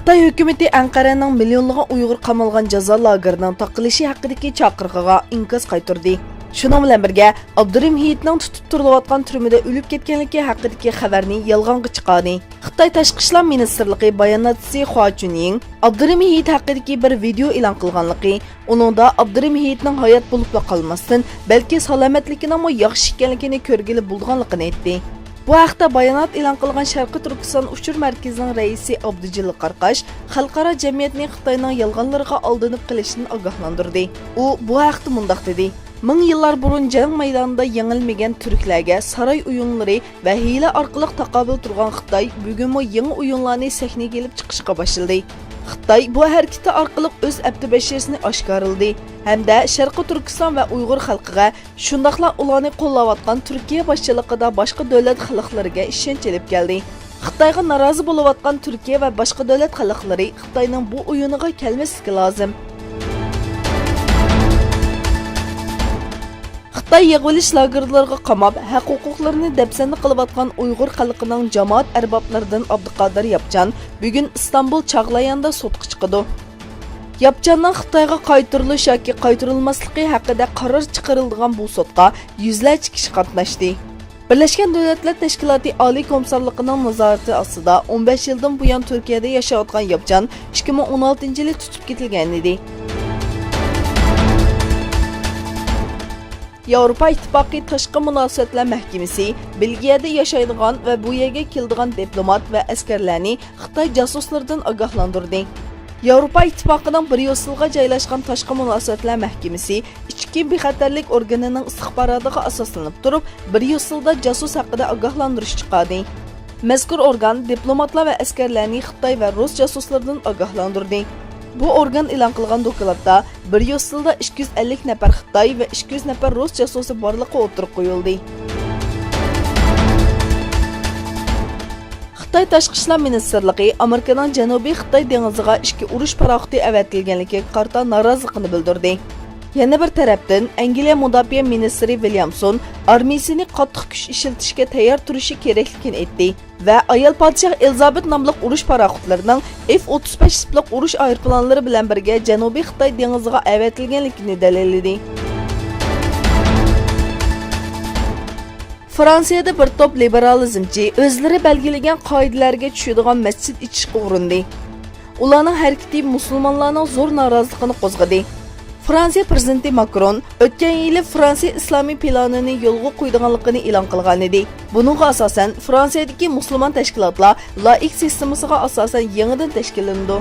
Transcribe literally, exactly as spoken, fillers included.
خىتاي ھۆكۈمىتى ئەنقەرەنىڭ مىليونلىغان ئۇيغۇر قامالغان جازا لاگېرىنىڭ تاقىلىشى ھەققىدىكى چاقىرىقىغا ئىنكاس قايتۇردى. شۇنىڭ بىلەن بىرگە، ئابدۇرېھىم ھېيتنىڭ تۇتۇپ تۇرۇلۇۋاتقان تۈرمىدە ئۆلۈپ كەتكەنلىكى ھەققىدىكى خەۋەرنى يالغانغا چىقاردى. خىتاي تاشقى ئىشلار مىنىستىرلىقى باياناتچىسى خۇا چۈنيىڭ ئابدۇرېھىم ھېيت ھەققىدىكى بىر ۋىدېئو ئېلان قىلغانلىقى، ئۇنىڭدا ئابدۇرېھىم ھېيتنىڭ ھايات بولۇپلا قالماستىن، بەلكى سالامەتلىكىنىڭمۇ ياخشى ئىكەنلىكىنى كۆرگىلى بولىدىغانلىقىنى ئېيتتى. بۇ ھەقتە بايانات ئېلان قىلغان شەرقىي تۈركىستان ئۇچۇر مەركىزىنىڭ رەئىسى ئابدۇجېلىل قاراقاش خەلقئارا جەمئىيەتنى خىتاينىڭ يالغانلىرىغا ئالدىنىپ قېلىشتىن ئاگاھلاندۇردى. ئۇ بۇ ھەقتە مۇنداق دېدى: «مىڭ يىللار بۇرۇن جەڭ مەيدانىدا يېڭىلمىگەن تۈركلەرگە ساراي ئويۇنلىرى ۋە ھىيلە ئارقىلىق تاقابىل تۇرغان خىتاي بۈگۈنمۇ يېڭى ئويۇنلارنى سەھنىگە ئېلىپ چىقىشقا باشلىدى. خىتاي بۇ ھەرىكىتى ئارقىلىق ئۆز ئەپتى بەشىرىسىنى ئاشكارىلىدى ھەمدە شەرقىي تۈركىستان ۋە ئۇيغۇر خەلقىگە، شۇنداقلا ئۇلارنى قوللاۋاتقان تۈركىيە باشچىلىقىدا باشقا دۆلەت خەلقلىرىگە ئىشەنچ ئېلىپ كەلدى. خىتايغا نارازى بولۇۋاتقان تۈركىيە ۋە باشقا دۆلەت خەلقلىرى خىتاينىڭ بۇ ئويۇنىغا كەلمەسلىكى لازىم.» خىتاي يىغىۋېلىش لاگېرلىرىغا قاماپ، ھەق-ھوقۇقلىرىنى دەپسەندە قىلىۋاتقان ئۇيغۇر خەلقىنىڭ جامائەت ئەربابلىرىدىن ئابدۇقادىر ياپچان بۈگۈن ئىستانبۇل چاغلاياندا سوتقا چىقىدۇ. ياپچاننىڭ خىتايغا قايتۇرۇلۇش ياكى قايتۇرۇلماسلىقى ھەققىدە قارار چىقىرىلىدىغان بۇ سوتقا يۈزلەرچە كىشى قاتناشتى. بىرلەشكەن دۆلەتلەر تەشكىلاتى ئالىي كومىسارلىقىنىڭ نازارىتى ئاستىدا ئون بەش يىلدىن بۇيان تۈركىيەدە ياشاۋاتقان ياپچان ئىككى مىڭ ئون ئالتىنچى يىلى تۇتۇپ كېتىلگەن ئىدى. ياۋروپا ئىتتىپاقى تاشقى مۇناسىۋەتلەر مەھكىمىسى بېلگىيەدە ياشايدىغان ۋە بۇ يەرگە كېلىدىغان دىپلومات ۋە ئەسكەرلەرنى خىتاي جاسۇسلىرىدىن ئاگاھلاندۇردى. ياۋروپا ئىتتىپاقىنىڭ بريۇسسېلغا جايلاشقان تاشقى مۇناسىۋەتلەر مەھكىمىسى ئىچكى بىخەتەرلىك ئورگىنىنىڭ ئىستىخباراتىغا ئاساسلىنىپ تۇرۇپ، بريۇسسېلدا جاسۇس ھەققىدە ئاگاھلاندۇرۇش چىقاردى. مەزكۇر ئورگان دىپلوماتلار ۋە ئەسكەرلەرنى خىتاي ۋە رۇس جاسۇسلىرىدىن ئاگاھلاندۇردى. بۇ ئورگان ئېلان قىلغان دوكلاتتا، بريۇسسېلدا ئىككى يۈز ئەللىك نەپەر خىتاي ۋە ئىككى يۈز نەپەر رۇس جاسۇسى بارلىقى ئوتتۇرىغا قويۇلدى. خىتاي تاشقى ئىشلار مىنىستىرلىقى ئامېرىكىنىڭ جەنۇبىي خىتاي دېڭىزىغا ئىككى ئۇرۇش پاراخوتى ئەۋەتىلگەنلىكىگە قارىتا نارازىلىقىنى بىلدۈردى. يەنە بىر تەرەپتىن، ئەنگلىيە مۇداپىئە مىنىستىرى ۋىليامسون ئارمىيىسىنى قاتتىق كۈچ ئىشلىتىشكە تەييار تۇرۇشى كېرەكلىكىنى ئېيتتى ۋە ئايال پادىشاھ ئېلىزابېت ناملىق ئۇرۇش پاراخوتلىرىنىڭ ئېف ئوتتۇز بەش تىپلىق ئۇرۇش ئايروپىلانلىرى بىلەن بىرگە جەنۇبىي خىتاي دېڭىزىغا ئەۋەتىلگەنلىكىنى دەلىللىدى. فرانسىيەدە بىر توپ لىبېرالىزمچى ئۆزلىرى بەلگىلىگەن قائىدىلەرگە چۈشىدىغان مەسچىت ئېچىشقا ئۇرۇندى. ئۇلارنىڭ ھەرىكىتى مۇسۇلمانلارنىڭ زور نارازىلىقىنى قوزغىدى. فرانسىيە پىرېزىدېنتى ماكرون ئۆتكەن يىلى فرانسىيە ئىسلامىي پىلانىنى يولغا قويىدىغانلىقىنى ئېلان قىلغانىدى. بۇنىڭغا ئاساسەن، فرانسىيەدىكى مۇسۇلمان تەشكىلاتلار لائىك سىستېمىسىغا ئاساسەن يېڭىدىن تەشكىللىنىدۇ.